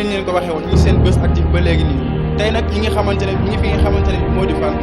ni leen ko waxee woon ñu seen Buzz Actu ba léegi nii tey nag ñi nga xamante ne ñi ngi fi nga xamante ne moo di fan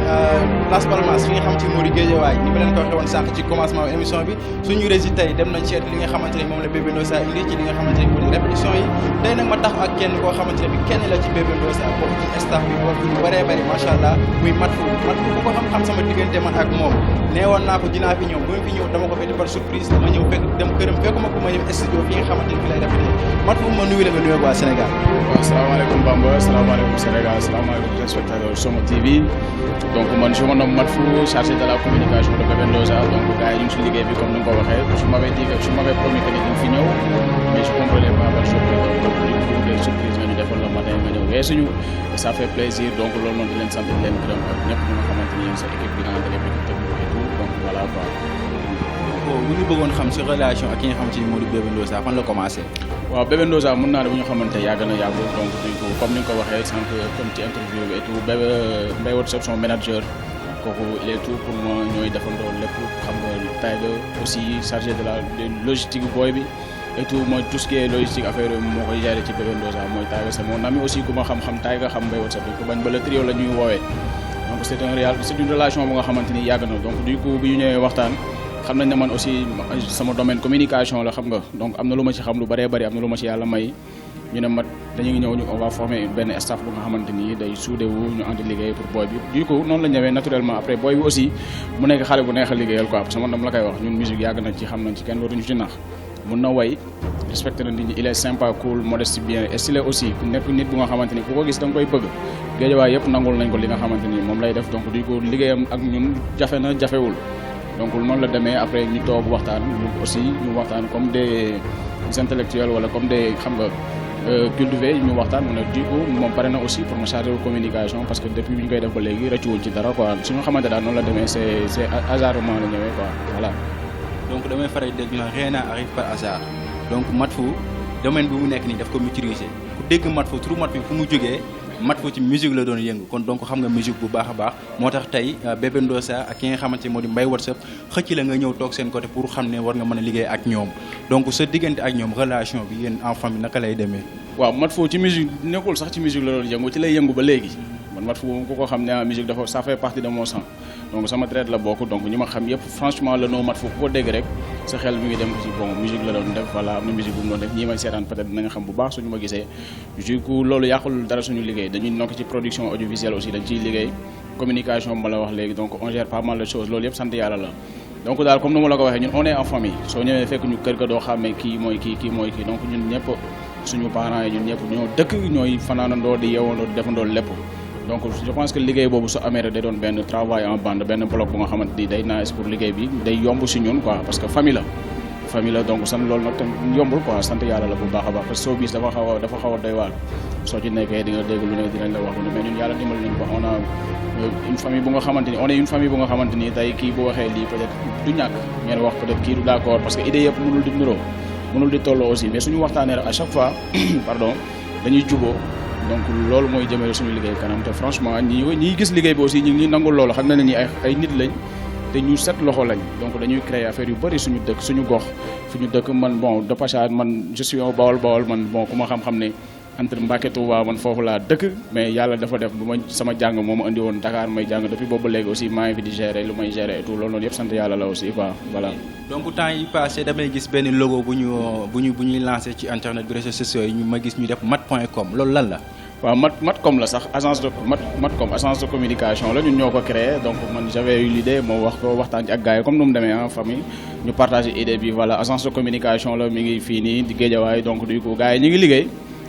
Las Palmas fi nga xamante ni moo di Guédiawaye ni ma leen ko waxee woon sànq ci commencement émission bi suñu rési tey dem nañ seet li nga xamante ne moom la Bébé Ndossa indi ci li nga xamante ne moo di répétition yi tey nag ma tax ak kenn koo xamante ne bi kenn la ci Bébé Ndossa bokk ci staff bi bokk ñu bëree bëri macha allah muy Matfou ku ko xam-xam sama diggante man ak moom nee woon naa ko dinaa fi ñëw ba ma fi ñëw dama ko fi defal surprise dama ñëw fekk dem këram fekkuma ko ma ñëw studio fi nga xamante ne fi lay répété Matfou ma nuyu la nga nuyu waa Sénégal. waaw salaamaaleykum Bamba salaamaaleykum Sénégal salaamaaleykum téléspectateurs Somo TV donc man je me nomme Matfou chargé de la communication de Bébé Ndossa donc gars yi ñu ngi si liggéey bi comme ni nga ko waxee je m'avais dit que je m'avais promis que ni ñu fi ñëw mais je comprenais pas par surprise donc du coup des surprises nga ñu defoon le matin nga ñëw weesuñu et ça fait plaisir donc loolu noonu di leen sant di leen gërëm ak ñëpp ñi nga xamante ni yéen sa équipe bi nga xamante ne équipe technique et tout donc voilà quoi. bu ñu bëggoon xam si relation ak ki nga xamante ni moo di Bébé Ndossa fan la commencé. waaw Bébé Ndossa mën naa ne bu ñu xamante yàgg na yàggul donc duñ ko comme ni nga ko waxee sànq comme ci interview bi et tout Bébé Mbaye Whatsapp son manager kooku il est tout pour moi ñooy defandoo lépp xam nga Taïga aussi chargé de la logistique booy bi et tout mooy tout ce qui est logistique affaire yooyu moo koy gérer ci Bébé Ndossa mooy Taïga c'est mon ami aussi ku ma xam-xam Taïga xam Mbaye Whatsapp dañ ko bañ ba le trio la ñuy woowee donc c'est une relation bu nga xamante ni yàgg na donc du coup bi ñu ñëwee waxtaan xam nañ ne man aussi sama domaine communication la xam nga donc am na lu ma ci xam lu bëree bëri am na lu ma ci yàlla may ñu ne mat dañuy ñëw ñu on va former benn staff bu nga xamante ni day soudé wu ñu ànd liggéey pour boy bi du coup noonu la ñëwee naturellement après boy bi aussi mu nekk xale bu neex a liggéeyal quoi parce que man dama la koy wax ñun musique yàgg nañ ci xam nañ ci kenn dootuñu ci nax mun na way respecté na nit ñi il est sympa cool modeste bien et stylé aussi nekk nit bu nga xamante ni ku ko gis da nga koy bëgg Guédiawaye yëpp nangul nañ ko li nga xamante ni moom lay def donc du coup liggéeyam ak ñun jafe na jafewul donc noonu la demee après ñu toog waxtaan ñu aussi ñu waxtaan comme des intellectuels wala comme des xam nga cultivés ñu waxtaan mu ne du coup moom pare na aussi pour ma charger communication parce que depuis bi ñu koy def ba léegi rëccuwuñ ci dara quoi suñu xamante daal noonu la demee c'est hasardement la ñëwee quoi voilà. donc damay faral di dégg ñu naan rien n'arrive par hasard donc Matfou domaine bi mu nekk nii daf ko maîtriser ku dégg Matfou turu Matfou fu mu jógee. Matfou ci musique la doon yëngu kon donc xam nga musique bu baax a baax moo tax tey Bébé Ndossa ak ki nga xamante ne moo di Mbaye Whatsapp xëcc la nga ñëw toog seen côté pour xam ne war nga mën a liggéey ak ñoom donc sa diggante ak ñoom relation bi yéen en famille naka lay demee. waaw Matfou ci musique nekkul sax ci musique la doon yëngu ci lay yëngu ba léegi man Matfou ku ko xam ne musique dafa ça fait partie de mon sang donc sama traite la bokk donc ñi ma xam yëpp franchement le nom Matfou ku ko dégg rek sa xel mi ngi dem ci bon musique la doon def voilà am na musique bu mu doon def ñii may seetaan peut-être dinañ xam bu baax suñu ma gisee du coup loolu yàqul dara suñu liggéey dañuy nokk ci production audiovisuelle aussi dañ ciy liggéey communication ma la wax léegi donc on gère pas mal de choses loolu yëpp sant yàlla la donc daal comme ni ma la ko waxee ñun on est en famille soo ñëwee fekk ñu kër ga doo xàmmee kii mooy kii mooy kii donc ñun ñëpp suñu parents yi ñun ñëpp ñoo dëkk ñooy fanaanandoo di yeewandoo di defandoo lépp donc je pense que liggéey boobu su amee rek day doon benn travail en bande benn bloc bu nga xamante ni day nice pour liggéey bi day yomb si ñun quoi parce que famille la donc sant loolu nag tam yombul quoi sant yàlla la bu baax a baax parce que soo bis dafa xaw a doy waar soo ci nekkee di nga dégg lu ne dinañ la wax lu ne mais ñun yàlla dimbali nañu ko on a une famille bu nga xamante ni on est une famille bu nga xamante ni tey kii bu waxee lii peut-être du ñàkk ngeen wax peut-être kii du d'accord parce que idée yëpp mënul di niroo mënul di tolloo aussi mais suñu waxtaanee rek à chaque fois pardon dañuy juboo donc loolu mooy jëmale suñu liggéey kanam te franchement ñi gis liggéey bi aussi ñi nangul loolu xam na ne ñi ay nit lañ te ñu set loxo lañ donc dañuy créer affaire yu bëri suñu dëkk suñu gox fi ñu dëkk man bon de passage man je suis au Bawol man bon ku ma xam-xam ne entre Mbacké Touba man foofu laa dëkk mais yàlla dafa def bu ma sama jàng moo ma andi woon Dakar may jàng depuis boobu léegi aussi maa ngi fi di gérer lu may gérer et tout loolu noonu yëpp sant yàlla la aussi quoi voilà. donc temps yi passé damay gis benn logo bu ñuy lancé ci internet bi réseaux sociaux yi ma gis ñu def mat.com loolu lan la. waaw Matcom la sax agence de Matcom agence de communication la ñun ñoo ko créé donc man j'avais eu l'idée moo wax ko waxtaan ci ak gars yi comme nu mu demee en famille ñu partagé idée bi voilà agence de communication la mi ngi fii nii di Guédiawaye donc du coup gars yi ñu ngi liggéey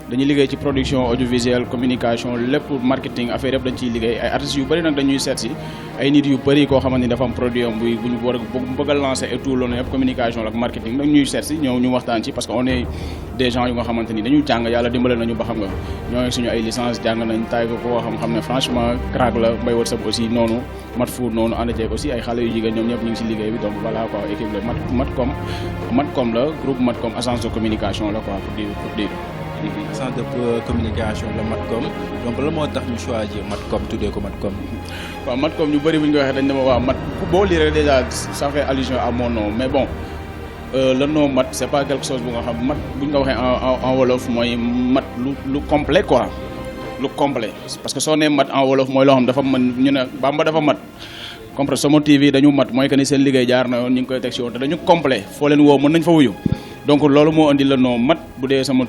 dañuy liggéey ci production audiovisuelle communication lépp marketing affaire yëpp dañ ciy liggéey ay artistes yu bëri nag dañuy seet si ay nit yu bëri koo xamante ni dafa am produit am bu ñu war a bëgg a lancer et tout loolu yëpp communication ak marketing dañ ñuy seet si ñëw ñu waxtaan ci parce que on est des gens yu nga xamante ni dañu jàng yàlla dimbale nañu ba xam nga ñoo ngi suñu ay licence jàng nañ taay ko koo xam ne franchement crack la Mbaye Whatsapp aussi noonu Matfou noonu ànd ceeg aussi ay xale yu jigéen ñoom ñëpp ñu ngi si liggéey bi donc voilà quoi équipe la Matcom la groupe Matcom agence de communication la quoi pour dire agence de communication la Matcom donc la moo tax ñu choisir Matcom tuddee ko Matcom. waaw Matcom ñu bëri bu ñu ko waxee dañ ne ma waaw boo lire déjà ça fait allusion à mon nom mais bon le nom mat c'est pas quelque chose bu nga xam mat bu ñu ko waxee en wolof mooy mat lu complet quoi lu complet parce que soo nee mat en wolof mooy loo xam dafa mën ñu ne Bamba dafa mat comprendre Somo TV dañu mat mooy que ni seen liggéey jaar na yoon ñu ngi koy teg si yoon te dañu complet foo leen woo mën nañ fa wuyu donc loolu moo indi le nom mat bu dee sama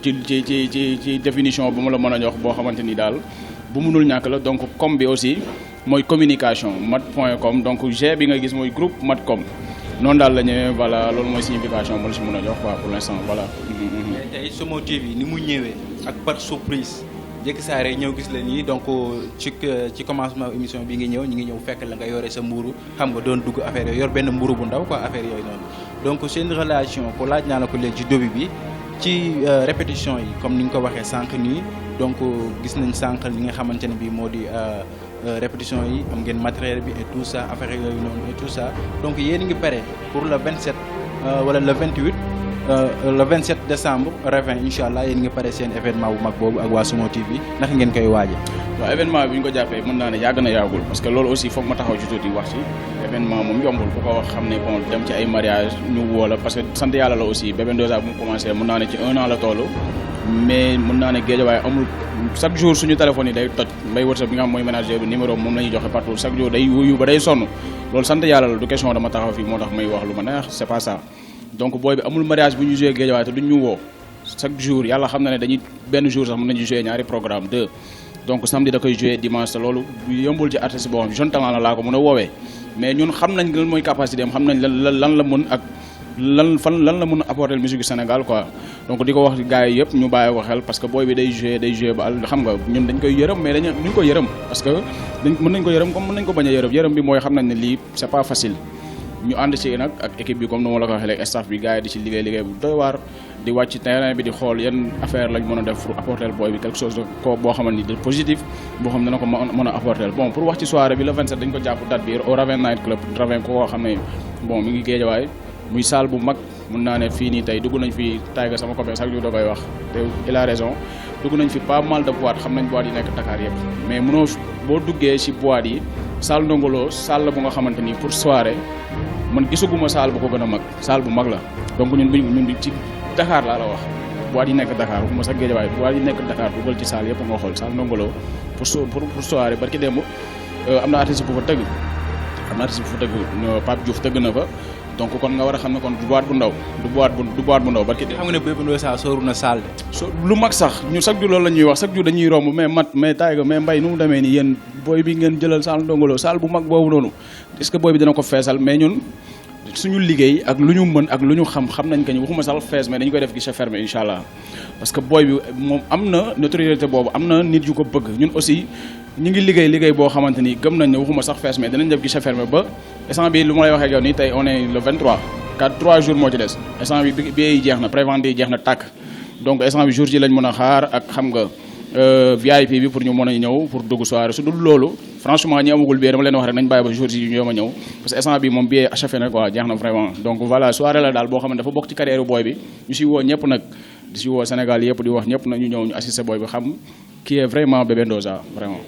ci définition bu ma la mën a jox boo xamante ni daal bu mënul ñàkk la donc com bi aussi mooy communication mat.com donc G bi nga gis mooy groupe Matcom noonu daal la ñëwee voilà loolu mooy signification moo la si mën a jox quoi pour l'instant voilà. tey Somo TV ni mu ñëwee ak par surprise jékki saa rek ñëw gis la nii donc ci commencement émission bi ngi ñëw ñu ngi ñëw fekk la nga yore sa mburu xam nga doon dugg affaire yooyu yor benn mburu bu ndaw quoi affaire yooyu noonu donc seen relation ko laaj naa la ko léegi ci début bi ci répétition yi comme ni nga ko waxee sànq nii donc gis nañ sànq li nga xamante ne bii moo di répétition yi am ngeen matériel bi et tout ça affaire yooyu noonu et tout ça donc yéen a ngi pare pour le 27 wala le 28 le 27 décembre ravin incha allah yéen ngi pare seen événement bu mag boobu ak waa Somo TV naka ngeen koy waaje waaw événement bi ñu ko jàppee mën naa ne yàgg na yàggul parce que loolu aussi foog ma taxaw ci tuuti wax ci événement moom yombul ku ko wax xam ne bon dem ci ay mariage ñu woo la parce que sant yàlla la aussi Bébé Ndoza bu mu commencé mën naa ne ci 1 an la toll mais mën naa ne Guédiawaye amul chaque jour suñu téléphone yi day toj mbay wërsëg bi nga xam mooy ménager bi numéro moom la ñuy joxe partout chaque jour day wuyu ba day sonn loolu sant yàlla la du question dama taxaw fii moo tax may wax lu ma neex c'est pas ça donc booy bi amul mariage bu ñu joué Guédiawaye te duñ ñu woo chaque jour yàlla xam na ne dañuy benn jour sax mën nañu joué ñaari programme 2 donc samedi da koy joué dimanche te loolu yombul ci artiste boo xam jeune talent la laa ko mën a woowee mais ñun xam nañ lan mooy capacité am xam nañ lan la mën ak lan la mën a apporter musique du Sénégal quoi donc di ko wax gars yi yëpp ñu bàyyi ko xel parce que booy bi day joué ba xam nga ñun dañ koy yërëm mais duñ ko yërëm parce que mën nañ ko yërëm comme mën nañ ko bañ a yërëm bi mooy xam nañ ne lii c'est pas facile ñu ànd ci nag ak équipe bi comme ni ma la ko waxee léegi staff bi gars yi di ci liggéey bu doy waar di wàcc terrain bi di xool yan affaire lañ mën a def pour apporter booy bi quelque chose de ko boo xamante ni de positif boo xam ne dana ko mën a apporter bon pour wax ci soirée bi le 27 dañ ko jàpp date bi au Ravin Night Club Ravin ko xam ne bon mi ngi Guédiawaye muy salle bu mag mun naa ne fii nii tey dugg nañ fi Taïga sama copain chaque jour da koy wax te il a raison dugg nañ fi pas mal de boîtes xam nañ boîtes yi nekk Dakar yëpp mais mënoo boo duggee ci boîtes yi salle Ndongo Lo salle bu nga xamante ni pour soirée man gisaguma salle bu ko gën a mag salle bu mag la donc ñun ci Dakar laa la wax boîtes yi nekk Dakar bu ma sax Guédiawaye boîtes yi nekk Dakar duggal ci salle yëpp nga xool salle Ndongo Lo pour soirée barki démb am na artiste bu fa tëgg Pape Diouf tëgg na fa donc kon nga war a xam ne kon du boîte bu ndaw du boîte bu ndaw barki démb. xam nga ne Bébé Ndoza sóoru na salle lu mag sax ñu chaque jour loolu la ñuy wax chaque jour dañuy romb mais Taïga mais Mbaye nu mu demee nii yéen booy bi ngeen jëlal salle Ndongo Lo salle bu mag boobu noonu est-ce que booy bi dina ko feesal mais ñun suñu liggéey ak lu ñu mën ak lu ñu xam nañ ko ñu waxuma sax fees mais dañu koy def guichet fermé incha allah parce que booy bi moom am na notoriété boobu am na nit yu ko bëgg ñun aussi ñu ngi liggéey boo xamante ni gëm nañ ne waxuma sax fees mais danañ def guichet fermé ba instant bi lu ma lay waxee ak yow nii tey on est le 23 3 jours moo ci des instant bi billet yi jeex na prévente yi jeex na tàkk donc instant bi jour ji lañ mën a xaar ak xam nga VIP bi pour ñu mën a ñëw pour dugg soirée su dul loolu franchement ñi amagul billet dama leen wax rek nañ bàyyi ba jour ji ñu ñëw parce que instant bi moom billet achevé na quoi jeex na vraiment donc voilà soirée la daal boo xam ne dafa bokk ci carrière booy bi ñu si woo ñëpp nag di si woo Sénégal yëpp di wax ñëpp nag ñu ñëw ñu assister booy bi xam qui est vraiment Bébé Ndoza vraiment.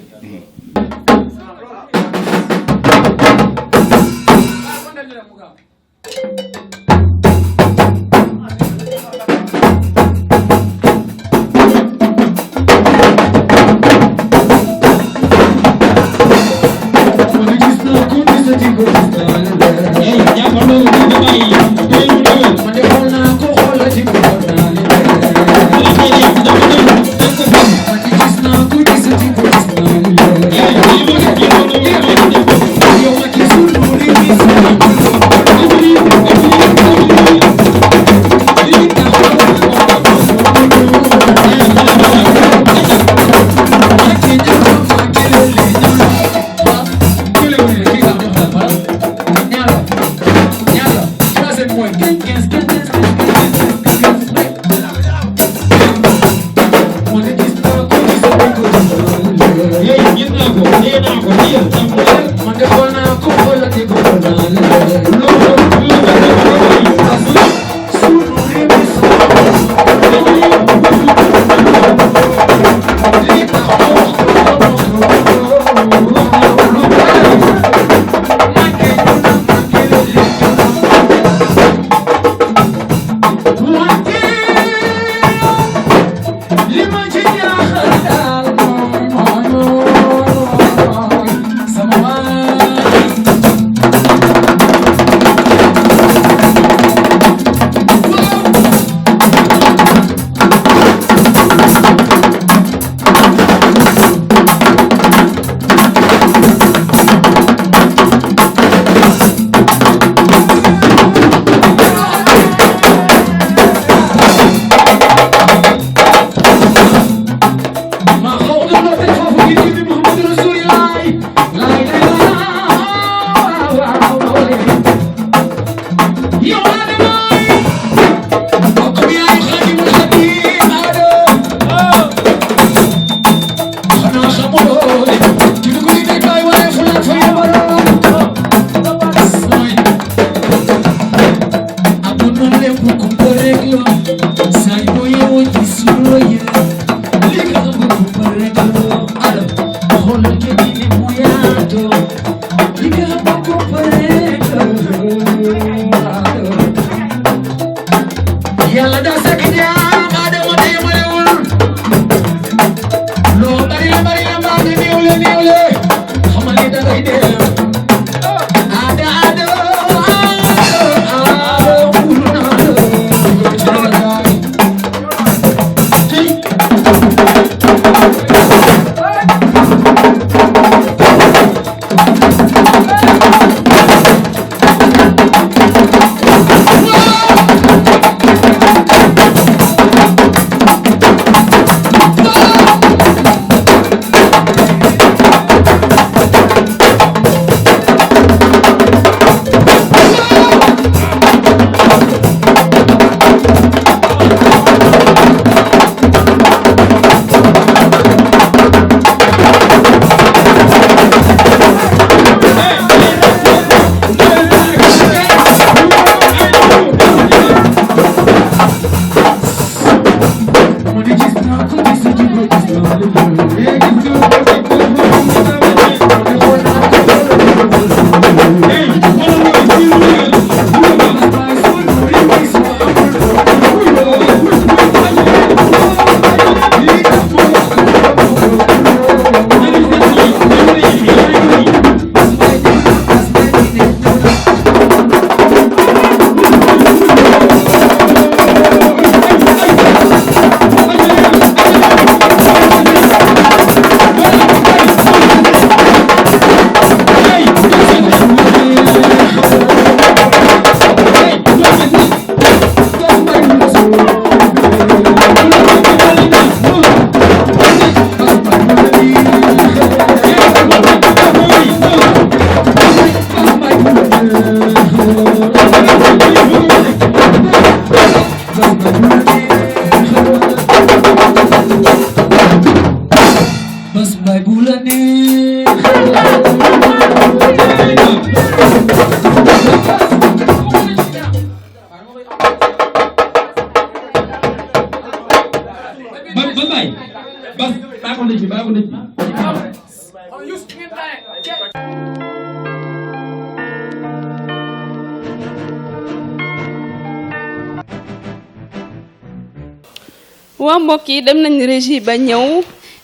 waa mbokk yi dem nañ régie ba ñëw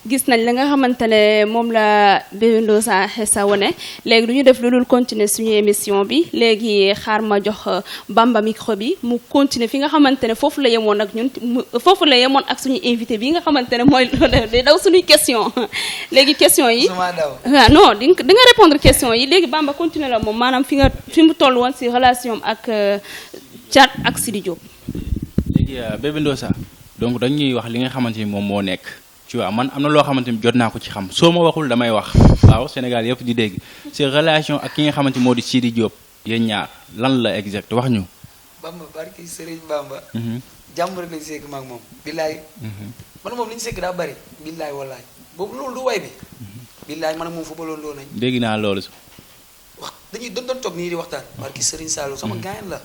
gis nañ la nga xamante ne moom la Bébé Ndossa Xessa wone léegi du ñu def lu dul continuer suñu émission bi léegi xaar ma jox Bamba micro bi mu continuer fi nga xamante ne foofu la yemoon ak ñun foofu la yemoon ak suñu invité bi nga xamante ne mooy day daw suñuy question léegi question yi waaw non di nga répondre question yi léegi Bamba continuer la moom maanaam fi mu toll woon si relation ak Thiat ak Sidi Diop. léegi Bébé Ndossa donc dañuy wax li nga xamante ni moom moo nekk tu vois man am na loo xamante ni jot naa ko ci xam soo ma waxul damay wax waaw Sénégal yëpp di dégg c'est relation ak ki nga xamante ni moo di Sidi Diop yéen ñaar lan la exact wax ñu. Bamba barki Serigne Bamba. jàmm rek lañ sekk maag moom. billaay. man moom li ñu sekk daa bari. billaay wallaay boobu loolu du way bi. billaay man moom footballoon loo nañ. dégg naa loolu. wax dañuy doon toog nii di waxtaan. barki Serigne Sallou sama gaañ la.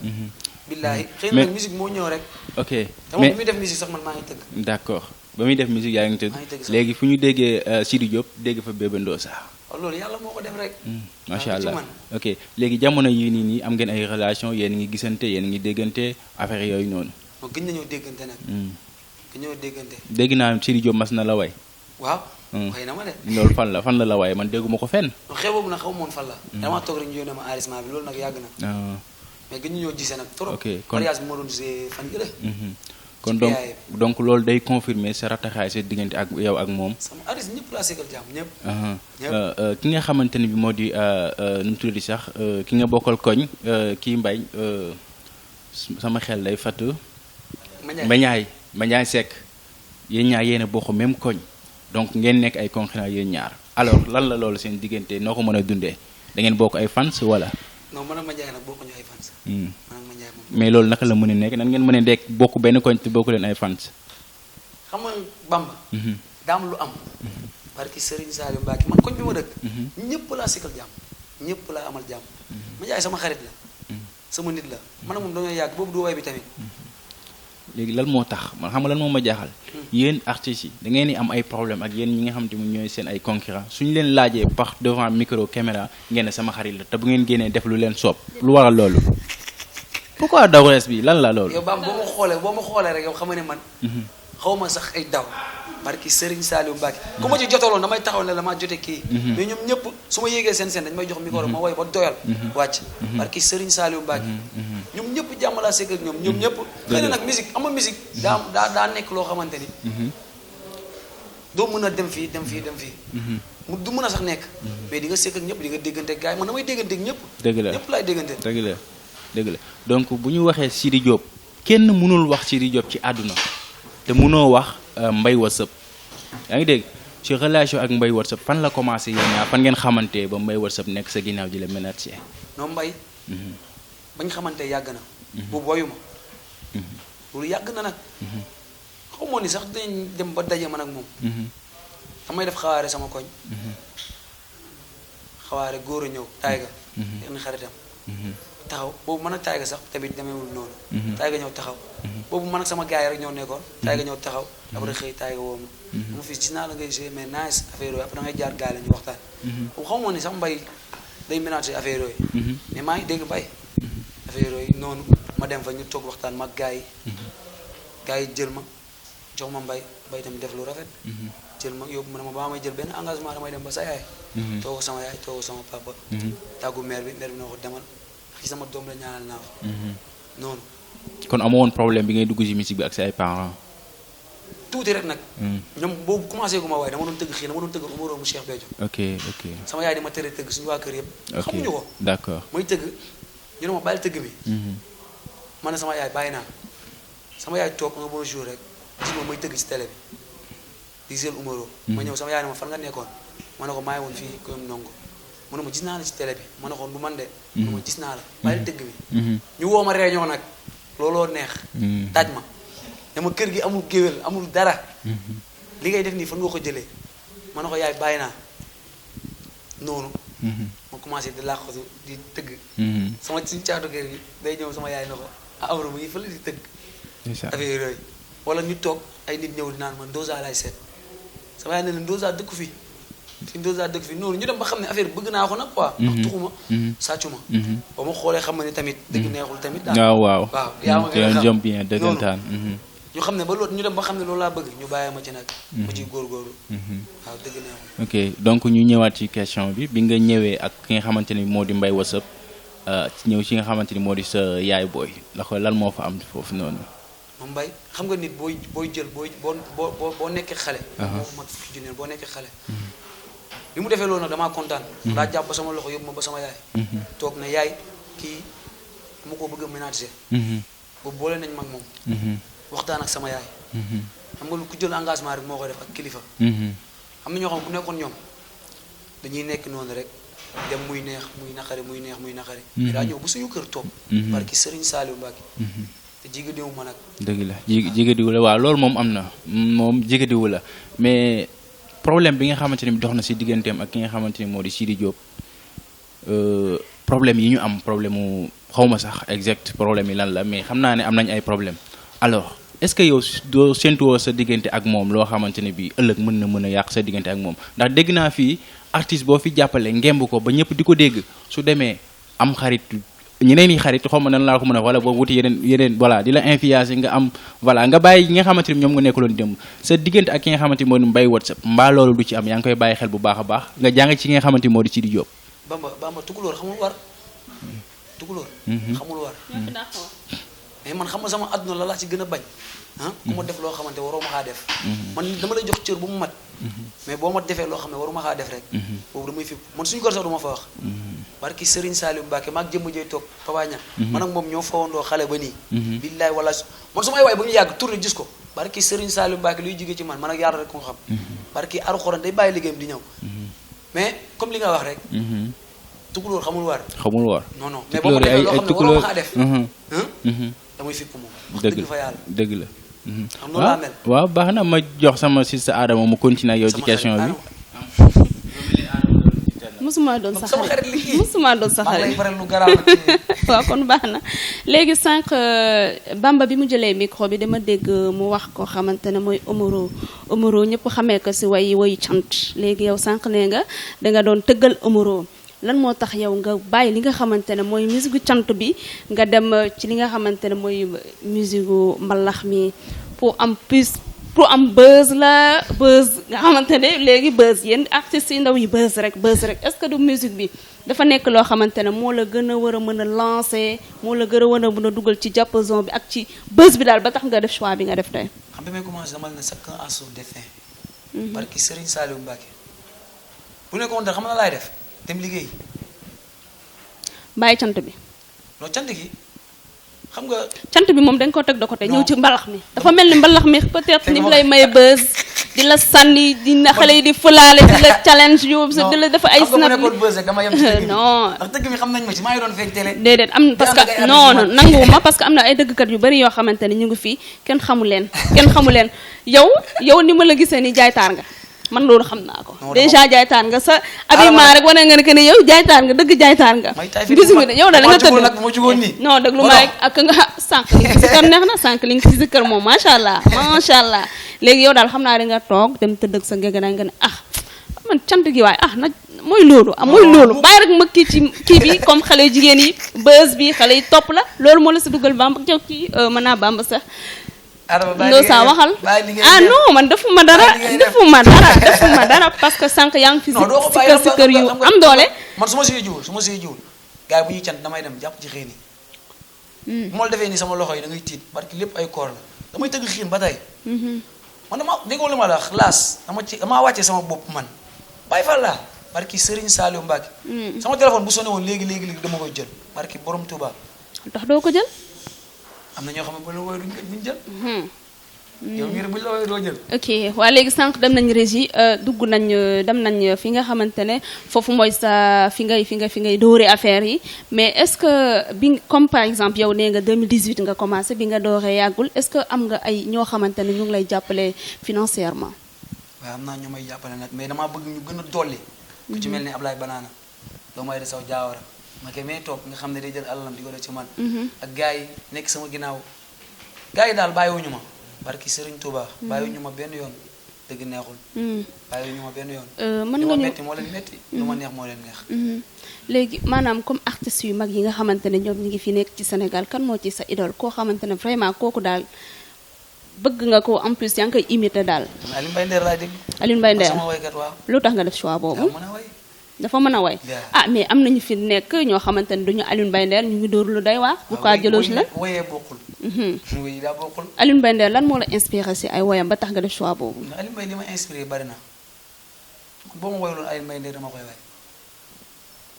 billaay xëy na nag musique moo ñëw rek. ok mais bi muy def musique sax man maa ngi tëgg. d'accord ba muy def musique yaa ngi tëgg. léegi fu ñu déggee Sidi Diop dégg fa Bébé Ndossa. loolu yàlla moo ko def rek. macha allah ok léegi jamono yii nii am ngeen ay relation yéen ngi gisante yéen ngi déggante affaire yooyu noonu. non gën nañoo déggante nag. gën nañoo déggante. dégg naa Sidi Diop mas na la way. waaw. xëy na ma de. loolu fan la way man dégguma ko fenn. xew boobu nag xaw ma woon fan la. damaa toog rek ñu yónnee ma enregistrement bi loolu nag yàgg na. mais gën ñu ñoo gisee nag trop. ok kon mariage bi moo doon gisee fan yële. kon donc loolu day confirmer sa rataxaay sa diggante ak yow ak moom. sama artiste ñëpp laa segal jàmm ñëpp. ki nga xamante ne bi moo di nu mu tuddati sax ki nga bokkal koñ kii Mbaye sama xel day fàtt. Mandiaye Seck yéen ñaar yéen a bokk même koñ donc ngeen nekk ay concurrents yéen ñaar alors lan la loolu seen diggante noo ko mën a dundee da ngeen bokk ay fans wala. non man ak Mandiaye nag bokkuñu ay fans. man ak Mandiaye moom. mais loolu naka la mën a nekk nan ngeen mën a nekk bokk benn koñ te bokku leen ay fans. xam nga Bamba. daam lu am. barki Serigne Saliou Mbacke man koñ bi ma dëkk. ñëpp laa sikkal jàmm ñëpp laa amal jàmm. Mandiaye sama xarit la. sama nit la man ak moom dañoo yàgg boobu du way bi tamit. léegi lan moo tax man xam nga lan moo ma jaaxal. yéen artistes yi da ngeen di am ay problème ak yéen ñi nga xam te mu ñooy seen ay concurrents suñu leen laajee par devant micro caméra ngeen ne sama xarit la te bu ngeen génnee def lu leen soob lu waral loolu. pourquoi dawrees bi lan la loolu. yow Bam boo ma xoolee rek yow xam nga ne man. xaw ma sax ay daw. barki Serigne Saliou Mbacke. ku ma ci jotaloon damay taxaw ne la maa jote kii. mais ñoom ñëpp su ma yéegee seen dañ may jox micro ma woy ba doyal. wàcc barki Serigne Saliou Mbacke. ñoom ñëpp jàmm laa sekk ak ñoom ñëpp. xëy na nag musique ama musique daa nekk loo xamante ni. doo mën a dem fii. mu du mën a sax nekk. mais di nga sekk ak ñëpp di nga déggante ak gars yi man damay déggante ak ñëpp. dëgg la ñëpp laay déggante. dëgg la donc bu ñu waxee Sidy Diop kenn mënul wax Sidy Diop ci àdduna te mënoo wax Mbaye Whatsapp yaa ngi dégg ci relation ak Mbaye Whatsapp fan la commencé yéen ñaar fan ngeen xamante ba Mbaye Whatsapp nekk sa ginnaaw ji la ménager. non Mbaye. bañ xamante yàgg na. boobu woyu ma. loolu yàgg na nag. xaw ma ni sax dinañ dem ba daje man ak moom. damay def xawaare sama koñ. xawaare góor a ñëw Taïga. yenn xaritam. taxaw boobu man ak Taïga sax tamit demeewul noonu. Taïga ñëw taxaw. boobu man ak sama gars yi rek ñoo nekkoon. Taïga ñëw taxaw. après xëy Taïga woo ma. mu fi gis naa la ngay joué mais nice affaire yooyu après da ngay jaar gaale ñu waxtaan. boobu xaw ma ni sax Mbaye day ménager affaire yooyu. mais maa ngi dégg Mbaye. affaire yooyu noonu ma dem fa ñu toog waxtaan mag gars yi. gars yi jël ma jox ma Mbaye tamit def lu rafet. jël ma yóbbu ma ne ma ba may jël benn engagement damay dem ba sa yaay. toog sama yaay toog sama papa. tàggu maire bi ne ko demal ci sama doom la ñaanal naa ko. noonu. kon amoo woon problème bi ngay dugg ci musique bi ak sa ay parents. tuuti rek nag. ñoom boobu commencé gu ma waaye dama doon tëgg xëy na dama doon tëgg Umaro mu Cheikh Béthio. ok sama yaay di ma tere tëgg suñu waa kër yëpp. xamuñu ko. d'accord mooy tëgg ñu ne ma bàyyi tëgg bi. ma ne sama yaay bàyyi naa sama yaay toog un bon jour rek gis ma may tëgg ci télé bi di jël Umaro. ma ñëw sama yaay ne ma fan nga nekkoon ma ne ko maa ngi woon fii comme ndongo mu ne ma gis naa la ci télé bi ma ne ko du man de. mu ne ma gis naa la bàyyi tëgg bi. ñu woo ma réunion nag looloo neex. taaj ma dama kër gi amul géwél amul dara. li ngay def nii fan nga ko jëlee ma ne ko yaay bàyyi naa noonu. ma commencé di làqatu di tëgg. sama suñu caatu kër gi day ñëw sama yaay na ko Amaro mu ngi fële di tëgg. affaire yooyu wala ñu toog ay nit ñëw di naan man Ndoza laay seet sama yaay ne leen Ndoza dëkku fi Ndoza dëkk fi noonu ñu dem ba xam ne affaire bëgg naa ko nag quoi. ndax tuxuma sàccu ma. ba ma xoolee xam ne tamit dëgg neexul tamit. waaw yaa ma gën a xam bien dëggantaan. ñu xam ne ba loolu ñu dem ba xam ne loolu laa bëgg ñu bàyyi ma ci nag. ma ciy góorgóorlu. waaw dëgg neexul. ok donc ñu ñëwaat ci question bi nga ñëwee ak ki nga xamante ni moo di Mbaye Whatsapp ñëw ci nga xamante ni moo di sa yaay booy ndax lan moo fa am foofu noonu. moom Mbaye xam nga nit booy jël boo nekkee xale. moo mag fukki junne boo nekkee xale. bi mu defee loolu nag damaa kontaan. daa jàpp ba sama loxo yóbbu ma ba sama yaay. toog na yaay kii mu ko bëgg a ménager. boobu boole nañ mag moom. waxtaan ak sama yaay. xam nga lu ku jël engagement rek moo koy def ak kilifa. am na ñoo xam bu nekkoon ñoom dañuy nekk noonu rek dem muy neex muy naqari muy neex muy naqari. mais daa ñëw bu suñu kër toog. parce que Serigne Saliou Mbacke. te jigadiwu ma nag. dëgg la jigadiwu la waaw loolu moom am na moom jigadiwu la mais. problème bi nga xamante ni dox na ci digganteem ak ki nga xamante ni moo di Sidy Diop problème yi ñu am problème mu xaw ma sax exact problème yi lan la mais xam naa ne am nañ ay problème alors est-ce que yow doo séntuwoo sa diggante ak moom loo xamante ne bii ëllëg mën a yàq sa diggante ak moom ndax dégg naa fii artiste boo fi jàppale ngemb ko ba ñëpp di ko dégg su demee am xarit ñeneen yi xarit xaw ma nan laa ko mën a wala boobu wuti yeneen voilà di la influencer nga am voilà nga bàyyi ñi nga xamante ni ñoom nga nekkuloon démb sa diggante ak ki nga xamante ni moo di Mbaye Whatsapp mbaa loolu du ci am yaa ngi koy bàyyi xel bu baax a baax nga jàng ci ki nga xamante ni moo di Sidy Diop. Bamba tukulóor xamul war tukulóor. xamul war. mais man xam nga sama àdduna la laa ci gën a bañ. ku ma def loo xamante waroo ma xaa def. man dama lay jox cër bu mu mat. mais boo ma defee loo xam ne waruma xaa def rek. boobu damay fi man suñu kër sax du ma fa wax. barki Serigne Saliou Mbacke maag jëmm jëy toog Papa Niang. man ak moom ñoo fawandoo xale ba nii. billaay wala man su may waay ba ñu yàgg tourné gis ko. barki Serigne Saliou Mbacke luy jóge ci man ak yàlla rek ko xam. barki Alxuraan day bàyyi liggéeyam di ñëw. mais comme li nga wax rek. tukulóor xamul war. xamul war. non non mais boo ma defee loo xam ne waroo ma def. damay fipp moom. dëgg fa yàlla dëgg la. am noonu laa mel. waaw baax na ma jox sama sister Adama mu continuer ak yow ci question bi. musuma doon sa sama xarit xarit liggéey musuma doon sa maa ngi lay xarit faral lu garaaw nag ci waaw kon baax na léegi sànq Bamba bi mu jëlee micro bi dama dégg mu wax ko xamante ne mooy Omaro ñëpp xamee ko si wayu cant léegi yow sànq nee nga danga doon tëggal Omaro lan moo tax yow nga bàyyi li nga xamante ne mooy musique cant bi nga dem ci li nga xamante ne mooy musique mbalax mi pour am buzz nga xamante ne léegi buzz yéen artistes yi ndaw yi buzz rek est-ce que du musique bi dafa nekk loo xamante ne moo la gën a war a mën a lancer moo la gën a war a mën a dugal ci diapason bi ak ci buzz bi daal ba tax nga def choix bi nga def tey. xam bi may commencé dama ne chacun a son destin. barki Serigne Saliou Mbacké bu nekkoon dara xam na laay def dem liggéey. bàyyi cant bi. non cant gi xam nga. cant bi moom dañ ko teg de côté ñëw ci mbalax mi dafa mel ni mbalax mi peut-être ni mu lay may buzz di la sànni di na xale yi di fulaale di la challenge yu di la dafa ay snap xam nga nekkoon buzz rek dama yem ci dëgg bi non ndax dëgg bi xam nañ ma ci maa ngi doon fekk télé déedéet am parce que non nanguwuma parce que am na ay dëggkat yu bari yoo xamante ne ñu ngi fii kenn xamu leen yow ni ma la gisee ni jaaytaar nga man loolu xam naa ko déjà jaaytaar nga sa habillement rek wane nga ne que ne yow jaaytaar nga dëgg jaaytaar nga gis nga yow da nga tëdd non dëgg lu ma rek ak nga sànq li nga si kër neex na sànq li nga si kër moom macha allah léegi yow daal xam naa da nga toog dem tëdd ak sa ngeganaay nga ne man cant gi waaye na mooy loolu bàyyi rek ma kii bi comme xale jigéen yi buzz bi xale yi topp la loolu moo la si dugal Bamba jox kii mën naa Bamba sax Ndosa waxal non man defuma dara parce que sànq yaa ngi fi si kër yu am doole man su ma siy jiwul gars yi bu ñuy cant damay dem jàpp ci xiin yi bu ma la defee nii sama loxo yi da ngay tiit parce que lépp ay koor la damay tëgg xiin ba tey man dama déggoo li ma la wax laas damaa wàccee sama bopp man bàyyi fa laa barki Serigne Saliou Mbacké sama téléphone bu sonné woon léegi dama koy jël barki borom Touba ndax doo ko jël am na ñoo xam ne bu la woowee duñ jël. yow mii rek bu la woowee doo jël. ok waa léegi sànq dem nañ régie dem nañ fi nga xamante ne foofu mooy sa fi ngay dooree affaire yi mais est-ce que bi comme par exemple yow nee nga 2018 nga commencé bi nga dooree yàggul est-ce que am nga ay ñoo xamante ne ñu ngi lay jàppale financièrement. waaw am naa ñu may jàppale nag mais damaa bëgg ñu gën a dolli. ku ci mel ni Ablaye Banana doo may de saw jaawara ma kay may toog nga xam ne day jël alalam di ko def ci man. ak gars yi nekk sama ginnaaw gars yi daal bàyyiwuñu ma barki Serigne Touba. bàyyiwuñu ma benn yoon dëgg neexul. bàyyiwuñu ma benn yoon. mën nga ñu metti moo leen metti lu ma neex moo leen neex. léegi maanaam comme artistes yu mag yi nga xamante ne ñoom ñi ngi fi nekk ci Sénégal kan moo ci sa idole koo xamante ne vraiment kooku daal bëgg nga ko en plus yaa ngi koy imiter daal. Alioune Mbaye Nder laay dégg. Alioune Mbaye Nder sama waykat waaw. lu tax nga def choix boobu. dafa mën a way mais am nañu fi nekk ñoo xamante ne duñu Alioune Mbaye Nder ñu ngi dóor lu day wax pourquoi jëloo si la woyee bokkul woy daa bokkul Alioune Mbaye Nder lan moo la inspiré si ay woyam ba tax nga def choix boobu Alioune Mbaye li ma inspiré bari na boo ma woyloon Alioune Mbaye Nder dama koy way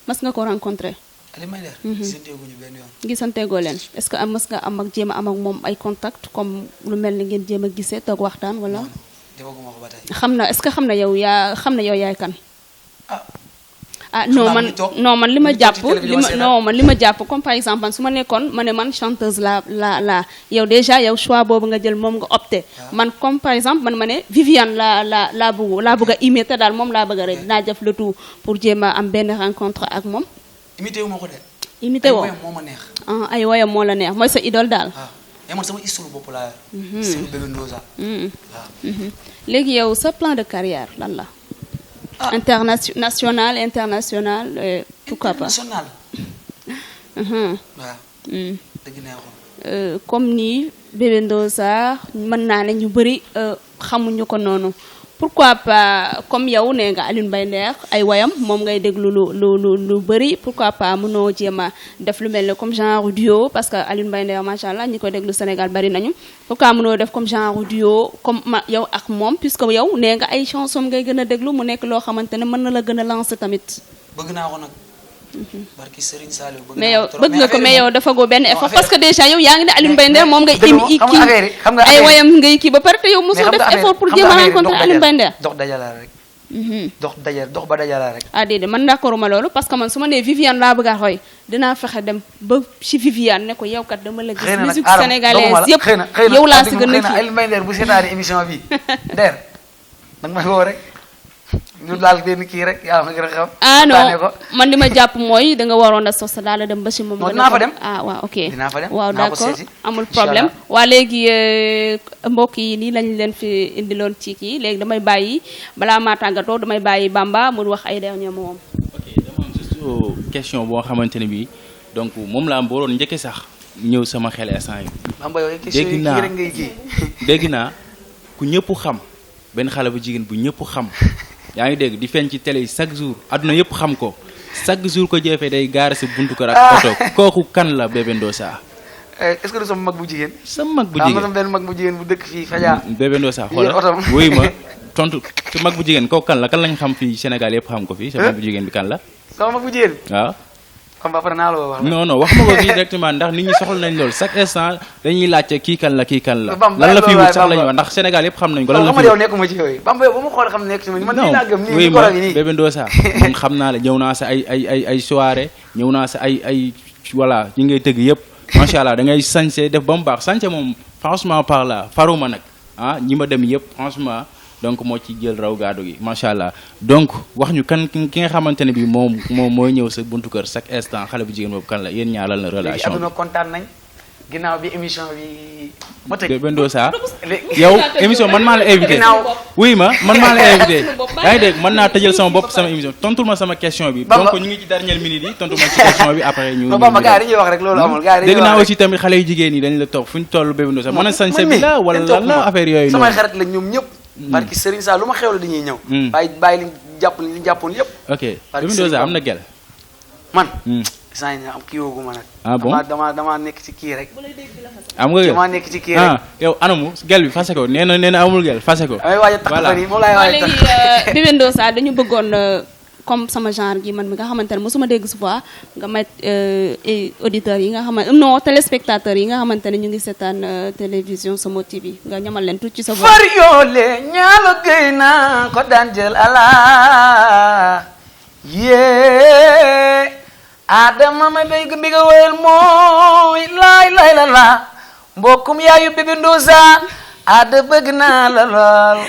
mas nga ko rencontré Alioune Mbaye Nder gisanteeguñu benn yoon gisanteegoo leen est-ce que mas nga am ak jéem a am ak moom ay contact comme lu mel ni ngeen jéem a gisee toog waxtaan wala defaguma ko ba tey xam na est-ce que xam na yow yaay kan non man li ma jàpp comme par exemple man su ma nekkoon ma ne man chanteuse la yow déjà yow choix boobu nga jël moom nga opté man comme par exemple man ma ne Viviane laa bëgg a imiter daal moom laa bëgg a rek dinaa def le tout pour jéem a am benn rencontre ak moom imité wu ma ko de imité woo ay woyam moo ma neex ay woyam moo la neex mooy sa idole daal man sama histoire bopp laa yor histoire Bébé Ndoza léegi yow sa plan de carrière lan la national international pourquoi pas international waaw dëgg neexul comme nii Bébé Ndoza mën naa ne ñu bëri xamuñu ko noonu pourquoi pas comme yow nee nga Alioune Mbaye Nder ay wayam moom ngay déglu lu bëri pourquoi pas mënoo jéem a def lu mel ne comme genre duo parce que Alioune Mbaye Nder macha allah ñi koy déglu Sénégal bari nañu pourquoi mënoo def comme genre duo comme yow ak moom puisque yow nee nga ay chanson ngay gën a déglu mu nekk loo xamante ne mën na la gën a lancer tamit. bëgg naa ko nag. barki Serigne Saliou mais yow bëgg nga ko mais yow dafa go benn effort parce que déjà yow yaa ngi ne Alioune Mbaye Nder moom ngay kii ay wayam ngay kii ba pare te yow mosoo def effort pour jéem a rencontrer Alioune Mbaye Nder dox dajala rek dox ba dajala rek. ah déedéet man d'accord ma loolu parce que man su ma nee Viviane laa bëgg a xoy dinaa fexe dem ba ci Viviane ne ko yow kat dama la gis musique sénégalaise yëpp yow laa si gën a kii xëy na Nder bu seetaani émission bi Nder nag may woo rek ñu laal benn kii rek yaa ma gën a xam. ah non man li ma jàpp mooy da nga waroon a sos daal dem ba si moom. dinaa fa dem ah waaw ok. dinaa fa dem waaw d'accord amul problème. waa léegi mbokk yi nii lañ leen fi indiloon ci kii léegi damay bàyyi balaa maa tàggatoo damay bàyyi Bamba mu wax ay derniers mots. ok dama am juste question boo xamante ne bii donc moom laa waroon njëkkee sax ñëw sama xel instant yi. Bamba yow question yi rek ngay kii. dégg naa ku ñëpp xam benn xale bu jigéen bu ñëpp xam. yaa ngi dégg di feeñ ci télé yi chaque jour adduna yëpp xam ko chaque jour ko jëfee day gaare si buntu kër ak oto kooku kan la Bébé Ndossa. est-ce que du sama mag bu jigéen. sama mag bu jigéen sama benn mag bu jigéen bu dëkk fii Fadia. Bébé Ndossa xoolal wuy ma tontu sa mag bu jigéen kooku kan la kan lañ xam fii Sénégal yëpp xam ko fii sa mag bu jigéen bi kan la. sama mag bu jigéen. waaw. xam nga après naa la wax. non non wax ma ko fii directement ndax nit ñi soxla nañ loolu chaque instant dañuy laajte kii kan la kii kan la. lan la fi wut sax lañu wax ndax Sénégal yëpp xam nañ ko lan la fi wut. yow nekkuma ci yooyu Bamba yow ba ma xool xam nekk ci man nii laa gëm nii ma Bébé Ndossa man xam naa la ñëw naa sa ay soirée ñëw naa sa ay voilà ñi ngay tëgg yëpp macha allah da ngay sañse def ba mu baax sañse moom franchement par là faruma nag ah ñi ma dem yëpp franchement donc moo ci jël raw gaadu gi macha allah donc wax ñu kan ki nga xamante ne bi moom mooy ñëw sa buntu kër chaque instant xale bu jigéen boobu kan la yéen ñaaral na relation bi. aduna kontaan nañ ginnaaw bi émission bi ma tëj. Bébé Ndossa yow émission man maa la invité oui man maa la invité yaa ngi dégg mën naa tëjal sama bopp sama émission tontul ma sama question bi donc ñu ngi ci dernière minute yi tontul ma ci question bi après ñu Bamba gars yi dañuy wax rek loolu amul gars yi dégg naa aussi tamit xale yu jigéen yi dañ la toog fu ñu toll Bébé Ndossa mën a sañse bi la wala lan la affaire yooyu samay xarit lañ ñoom ñëpp parce que Serigne Sall lu ma xewle dañuy ñëw bàyyi li jàppoon yëpp ok Bébé Ndossa am na gel man saa yi am kii woogu ma nag ah bon dama nekk ci kii rek am nga gel dama nekk ci kii rek yow anamu gel bi fase ko nee na amul gel fase ko damay waaj a tax fan yi moom laay waaj a tax léegi Bébé Ndossa dañu bëggoon comme sama genre gi man mi nga xamante ne mosuma dégg souvent nga may auditeurs yi nga xamante non téléspectateurs yi nga xamante ne ñu ngi seetaan télévision Somo TV nga ñamal leen tuuti ci sa voix. far yoole ñaalo gëy na ko daan jël ala yee Adama ma dégg mbi nga wéyal mooy laay la mbokkum yaayu Bébé Ndossa Ada bëgg naa la lool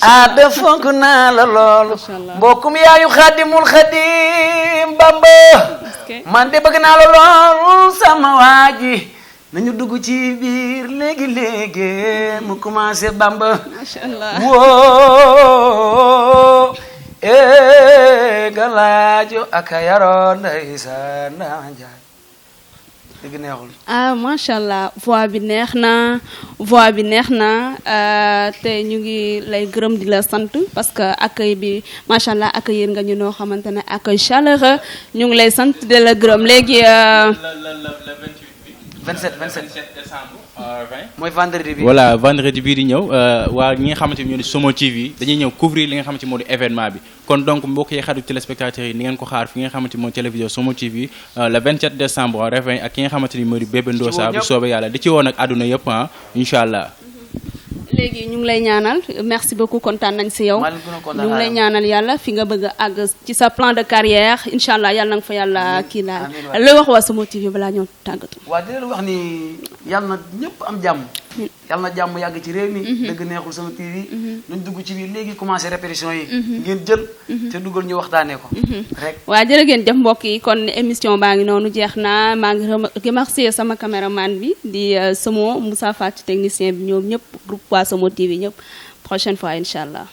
Ada fonk naa la lool mbokkum yaayu Xaadimul Xaadim Bamba man de bëgg naa la lool sama waaji nañu dugg ci biir léegi mu commencé Bamba macha allah woo galaajo aka yaroon ndeysaan njaay dëgg neexul ah macha allah voix bi neex na te ñu ngi lay gërëm di la sant parce que accueil bi macha allah accueillir nga ñu noo xamante ne accueil chaleureux ñu ngi lay sant de la gërëm léegi. le 27 décembre. mooy vendredi bi. voilà vendredi bii di ñëw waa ñi nga xamante ni ñoo di Somo TV dañuy ñëw couvrir li nga xamante moo di événement bi kon donc mbokk yi xarit téléspectateurs yi ni ngeen ko xaar fi nga xamante moo télévision Somo TV le 27 décembre Réveil ak ki nga xamante ni moo di Bébé Ndossa bu soobee yàlla di ci woon ak àdduna yëpp incha allah. léegi ñu ngi lay ñaanal merci beaucoup kontaan nañ si yow ñu ngi lay ñaanal yàlla fi nga bëgg a àgg ci sa plan de carrière incha allah yàlla na nga fa yàlla kii laal looy wax waa Somo TV balaa ñëw tàggatu. waaw di leen wax ni yàlla na ñëpp am jàmm. yàlla na jàmm yàgg ci réew mi. dëgg neexul Somo TV. nañ dugg ci biir léegi commencé répétition yi. ngeen jël te dugal ñu waxtaanee ko. rek waaw jërë ngeen jëf mbokk yi kon émission baa ngi noonu jeex na maa ngi remercier sama caméraman bi di Somo Moussa Fatou technicien bi ñoom ñëpp groupe waa Somo TV ñëpp prochaine fois incha allah.